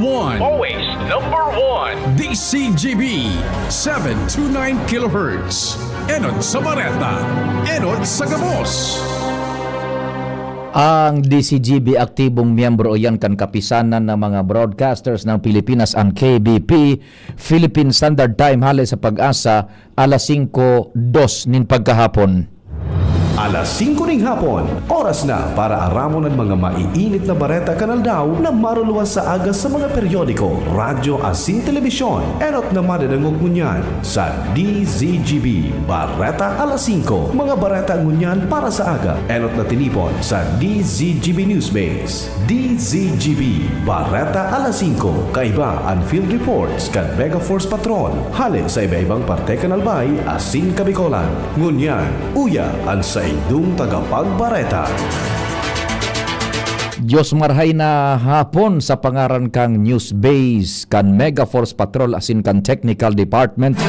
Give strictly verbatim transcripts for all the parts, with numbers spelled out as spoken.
One. Always number one. D C G B, seven two nine kilohertz. Enot sa Bareta, enot sa gabos. Ang D C G B aktibong miyembro iyan kan Kapisanan ng mga Broadcasters ng Pilipinas, ang K B P, Philippine Standard Time, hale sa PAGASA, alas singko dos nin pagkahapon. Alas singko ning hapon, oras na para aramon an mga maiinit na bareta kan aldaw na maruluwas sa aga sa mga periodiko, radyo asin telebisyon. Enot na madadangog ngunyan sa D Z G B Bareta Alas Singko. Mga bareta ngunyan para sa aga, enot na tinipon sa D Z G B Newsbase. D Z G B, Bareta Alas Singko, kaiba an field reports kan Mega Force Patrol, hale sa iba-ibang parte kan Albay asin Kabicolan. Ngunyan, uya an saindong tagapagbareta. Diyos marhay na hapon sa pangaran kan Newsbase, kan Mega Force Patrol asin kan Technical Department.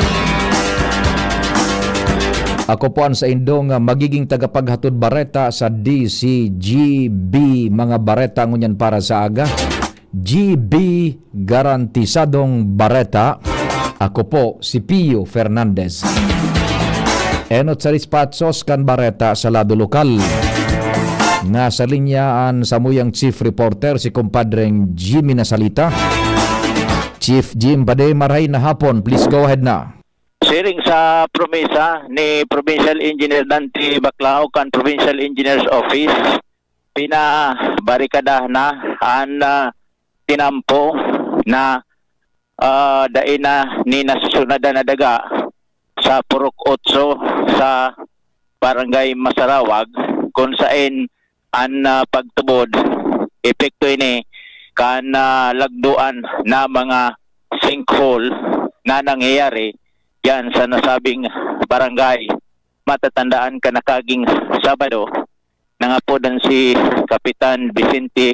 Ako po an saindong, ah, magiging tagapaghatod bareta sa D Z G B, mga bareta ngunyan para sa aga. G B, garantisadong bareta. Ako po si Pio Fernandez. Enot sa despatchos kan bareta sa lado lokal. Nasa linya an samuyang chief reporter, si kumpadreng Jimmy Nasalita. Chief Jim, padi, marhay na hapon. Please go ahead na. Siring sa promesa ni Provincial Engineer Dante Baclao kan Provincial Engineer's Office, pinabarikada na an, ah, tinampo na, ah, dai na ni nasusunadan na daga sa Purok Otso sa Barangay Masarawag, kun saen an, ah, pagtubod, epekto ini kan, ah, lagdoan na mga sinkhole na nangyayari diyan sa nasabing barangay. Matatandaan kan nakaging Sabado, nangapodan si Kapitan Vicente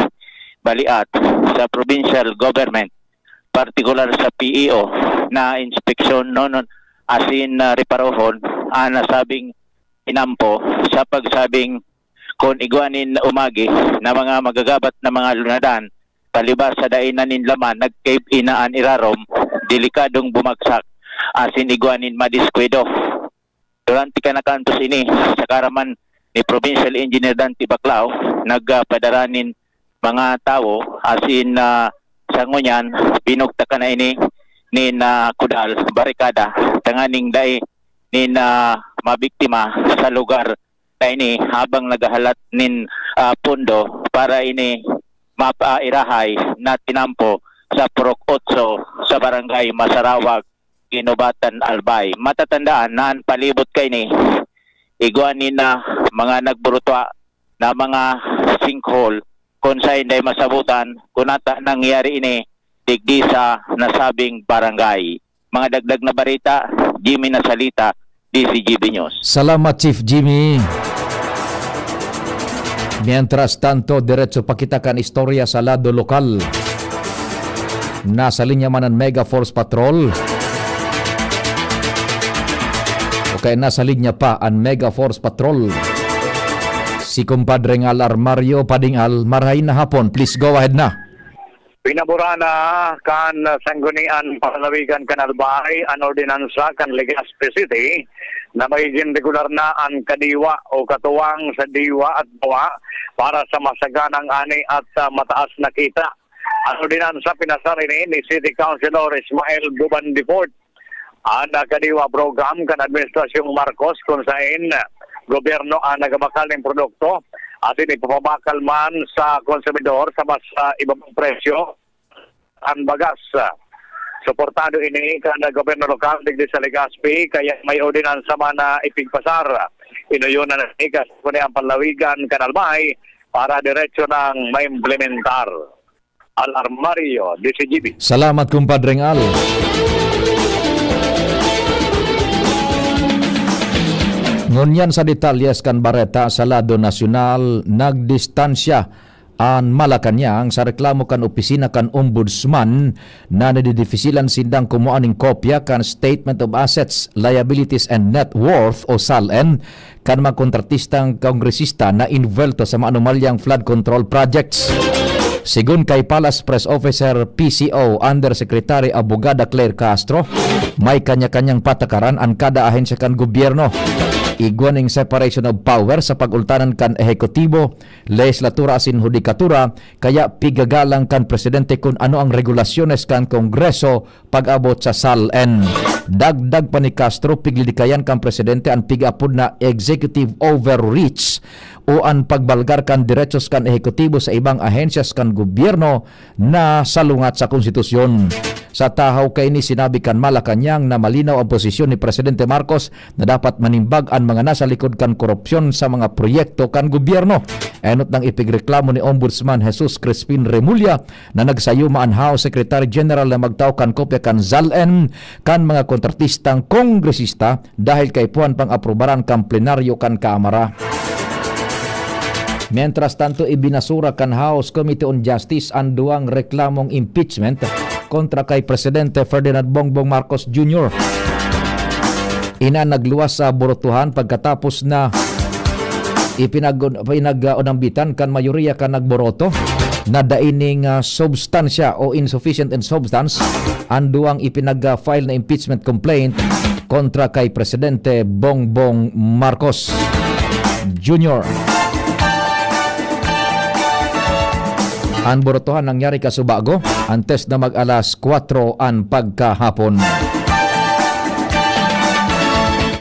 Baliat sa provincial government, partikular sa P E O, na inspeksyon nonon asin, ah, reparohon an nasabing tinampo sa pagsabing kun igwa nin umagi na mga magagabat na mga lunadan, palibas sa dai na nin laman, nagkaib-i na an irarom, delikadong bumagsak asin igwa nin madiskwidado. Durante kan nakaantos ini, sa kaaraman ni Provincial Engineer Dante Baclao, nagpadara nin mga tawo, asin, ah, sa ngunyan, binugtakan na ini nin, ah, kudal, barikada, tanganing dai nin, ah, mabiktima sa lugar na ini habang naghahalat nin, ah, pondo para ini mapairahay na tinampo sa Purok Otso sa Barangay Masarawag, Guinobatan, Albay. Matatandaan na an palibot kaini, igwa nin, ah, mga nagburutwa na mga sinkhole, kun saen dai masabotan kun ata nangyari ini digdi sa nasabing barangay. Mga dagdag na bareta, Jimmy Nasalita, D Z G B News. Salamat, Chief Jimmy. Mientras tanto, diretso pa kita kan istorya sa lado lokal. Nasa linya man an Mega Force Patrol. O kaya nasa linya pa an Mega Force Patrol. Si Kumpadre Ngal Armario Padingal, marhay na hapon. Please go ahead na. Pinaboran na kan Sanggunian Panlalawigan kan Albay an ordinansa kan Legazpi City na magigin regular na an kadiwa o katuwang sa diwa at bawa para sa masaganang ani at, ah, mataas na kita. An ordinansa pinasar ini ni City Councilor Ismael Buban Deport. An, ah, kadiwa program kan Administrasyong Marcos, kun saen gobyerno an nagabakal nin produkto asin ipapabakal man sa konsumidor sa mas, ah, ibabang presyo an bagas. Suportado ini kan gobyerno lokal digdi sa Legazpi, kaya may ordinansa man na ipigpasar. Inuyonan na ini kan Sangguniang Panlalawigan kan Albay para diretso nang maimplementar. Al Armario, D Z G B. Salamat, Kumpadreng Al. Ngunyan sa detalyes kan bareta sa lado nasyonal, nagdistansya an Malacañang sa reklamo kan opisina kan Ombudsman na nadidifisilan sindang kumua nin kopya kan Statement of Assets, Liabilities and Net Worth o SALN kan mga kontratistang kongresista na invuelto sa maanomalyang flood control projects. Sigon kay Palace Press Officer, P C O, Undersecretary Abogada Claire Castro, may kanya-kanyang patakaran an kada ahensya kan gobyerno. Igwa ning separation of power sa pag-ultanan kan ehekutibo, lehislatura asin hudikatura, kaya pigagalang kan presidente kun ano ang regulasyones kan Kongreso pag-abot sa SALN. Dagdag pa ni Castro, piglilikayan kan presidente an pig-apod na executive overreach o an pagbalgar kan derechos kan ehekutibo sa ibang ahensyas kan gobyerno na salungat sa konstitusyon. Sa tahaw kaini, sinabi kan Malacañang na malinaw ang posisyon ni Presidente Marcos na dapat manimbag an mga nasa likod kan korupsyon sa mga proyekto kan gobyerno. Enot nang ipigreklamo ni Ombudsman Jesus Crispin Remulla na nagsayuma an House Secretary General na magtao kan kopya kan SALN kan mga kontratistang kongresista dahil kaipuhan pang aprubaran kan plenaryo kan Kamara. Mientras tanto, ibinasura kan House Committee on Justice an duwang reklamong impeachment kontra kay Presidente Ferdinand Bongbong Marcos Junior. Ina nagluwas sa burotohan pagkatapos na ipinag-, pinag-unambitan kan mayoriya kan nagboroto na dai ning, ah, substansya o insufficient in substance an duwang ipinag-file na impeachment complaint kontra kay Presidente Bongbong Marcos Junior. An burotohan nangyari kasubago, antes na mag-alas kwatro an pagkahapon.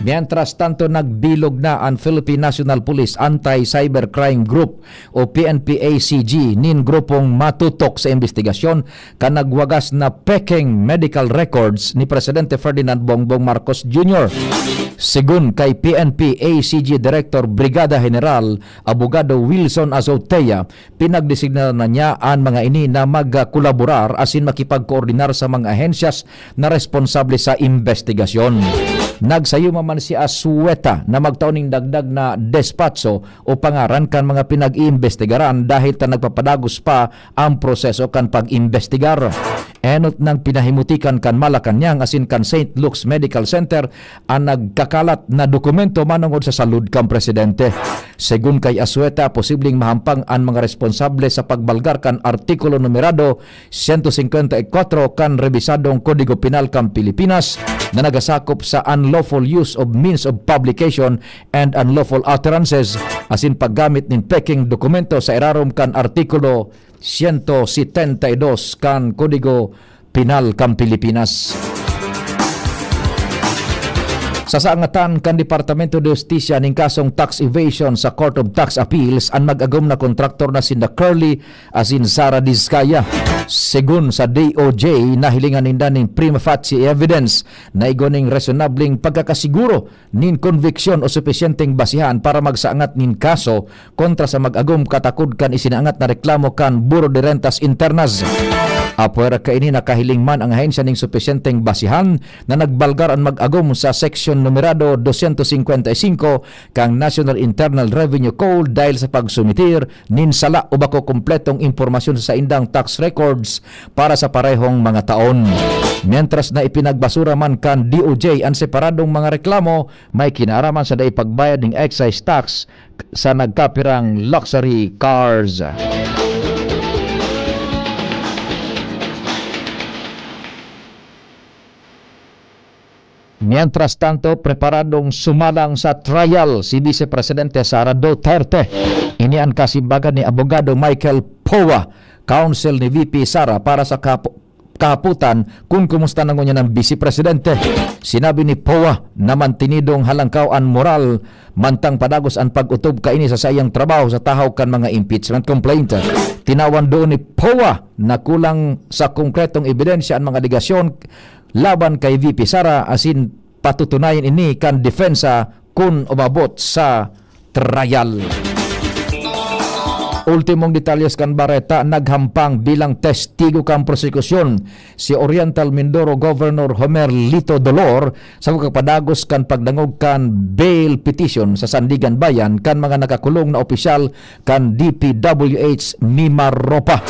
Mientras tanto, nagbilog na an Philippine National Police Anti-Cybercrime Group o P N P A C G nin grupong matutok sa imbestigasyon kan nagwagas na pekeng medical records ni Presidente Ferdinand Bongbong Marcos Junior. Sigon kay P N P A C G Director Brigada General Abogado Wilson Azotea, pinagdesignar na niya an mga ini na magkolaborar asin makipagkoordinar sa mga ahensyas na responsable sa imbestigasyon. Nagsayuma man si Asueta na magtao ning dagdag na despatso o pangaran kan mga pinag-iimbestigaran dahil ta nagpapadagos pa ang proseso kan pag-imbestigar. Enot nang pinahimutikan kan Malacañang asin kan Saint Luke's Medical Center an nagkakalat na dokumento manongod sa salud kan presidente. Segun kay Asueta, posibleng mahampang an mga responsable sa pagbalgar kan Artikulo numerado sento singkwenta y kwatro kan rebisadong Kodigo Penal kan Pilipinas na nagasakop sa unlawful use of means of publication and unlawful utterances asin paggamit nin peking dokumento sa irarom kan Artikulo sento setenta y dos kan Kodigo Penal kan Pilipinas. Sasangatan kan Departamento de Justicia nin kasong tax evasion sa Court of Tax Appeals an mag-agom na kontraktor na sinda Curly asin Sara Dizcaya. Segun sa D O J, nahilingan ninda nin prima facie evidence na igwa ning resonableng pagkakasiguro nin konviksyon o supisyenteng basihan para magsangat nin kaso kontra sa mag-agom katakod kan isinangat na reklamo kan Bureau de Rentas Internas. Apwera kaini, nakahiling man an ahensya nin supisyenteng basihan na nagbalgar an mag-agom sa seksyon numerado dosyentos singkwenta y singko kan National Internal Revenue Code dahil sa pagsumitir nin sala o bako kompletong impormasyon sa saindang tax records para sa parehong mga taon. Mientras na ipinagbasura man kan D O J an separadong mga reklamo, may kinaaraman sa dai pagbayad nin excise tax sa nagkapirang luxury cars. Mientras tanto, preparadong sumalang sa trial si Vice Presidente Sara Duterte. Ini an kasimbagan ni Abogado Michael Poa, counsel ni V P Sara, para sa kapu-, kahapotan kun kumusta na ngunyan ang Vice Presidente. Sinabi ni Poa na mantinidong halangkaw an moral mantang padagos an pag-otob kaini sa saiyang trabaho sa tahaw kan mga impeachment complaint. Tinawan doon ni Poa na kulang sa konkretong ebidensya an mga alegasyon laban kay V P Sara asin patutunayan ini kan depensa kun umabot sa trial. Ultimong detalyes kan bareta, naghampang bilang testigo kan prosekusyon si Oriental Mindoro Governor Homer Lito Dolor sa pagkapadagos kan pagdangog kan bail petition sa Sandiganbayan kan mga nakakulong na opisyal kan D P W H Mimaropa.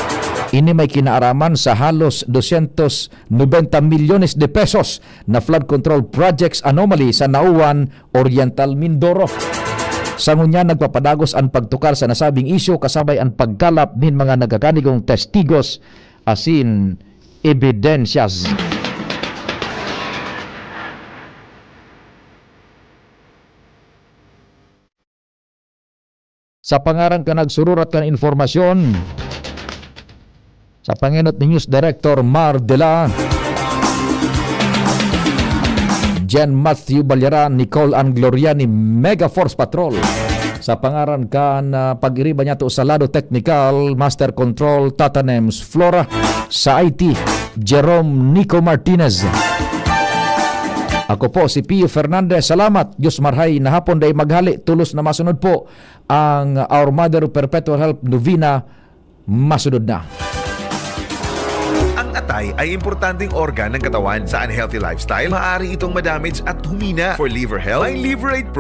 Ini may kinaaraman sa halos dosyentos nobenta milyones de pesos na flood control projects anomaly sa Nauan, Oriental Mindoro. Sa ngunyan, nagpapadagos an pagtukar sa nasabing isyu kasabay an pagkalap nin mga nagkakanigong testigos asin ebidensyas. Sa pangaran kan nagsururat kan informasyon, sa pangenot ni News Director Mar Dela, Jen Matthew Balyara, Nicole Ann Gloriani, Mega Force Patrol. Sa pangaran kan, ah, pag-iriba niya to sa lado technical, Master Control, Tata Nems Flora, sa I T, Jerome Nico Martinez. Ako po si Pio Fernandez. Salamat. Diyos marhay na hapon, dai maghali. Tulos na masunod po ang Our Mother Perpetual Help Novena. Masunod na. Ang atay ay importanteng organ ng katawan. Sa unhealthy lifestyle, maaari itong madamage at humina. For liver health, may Liverate Pro.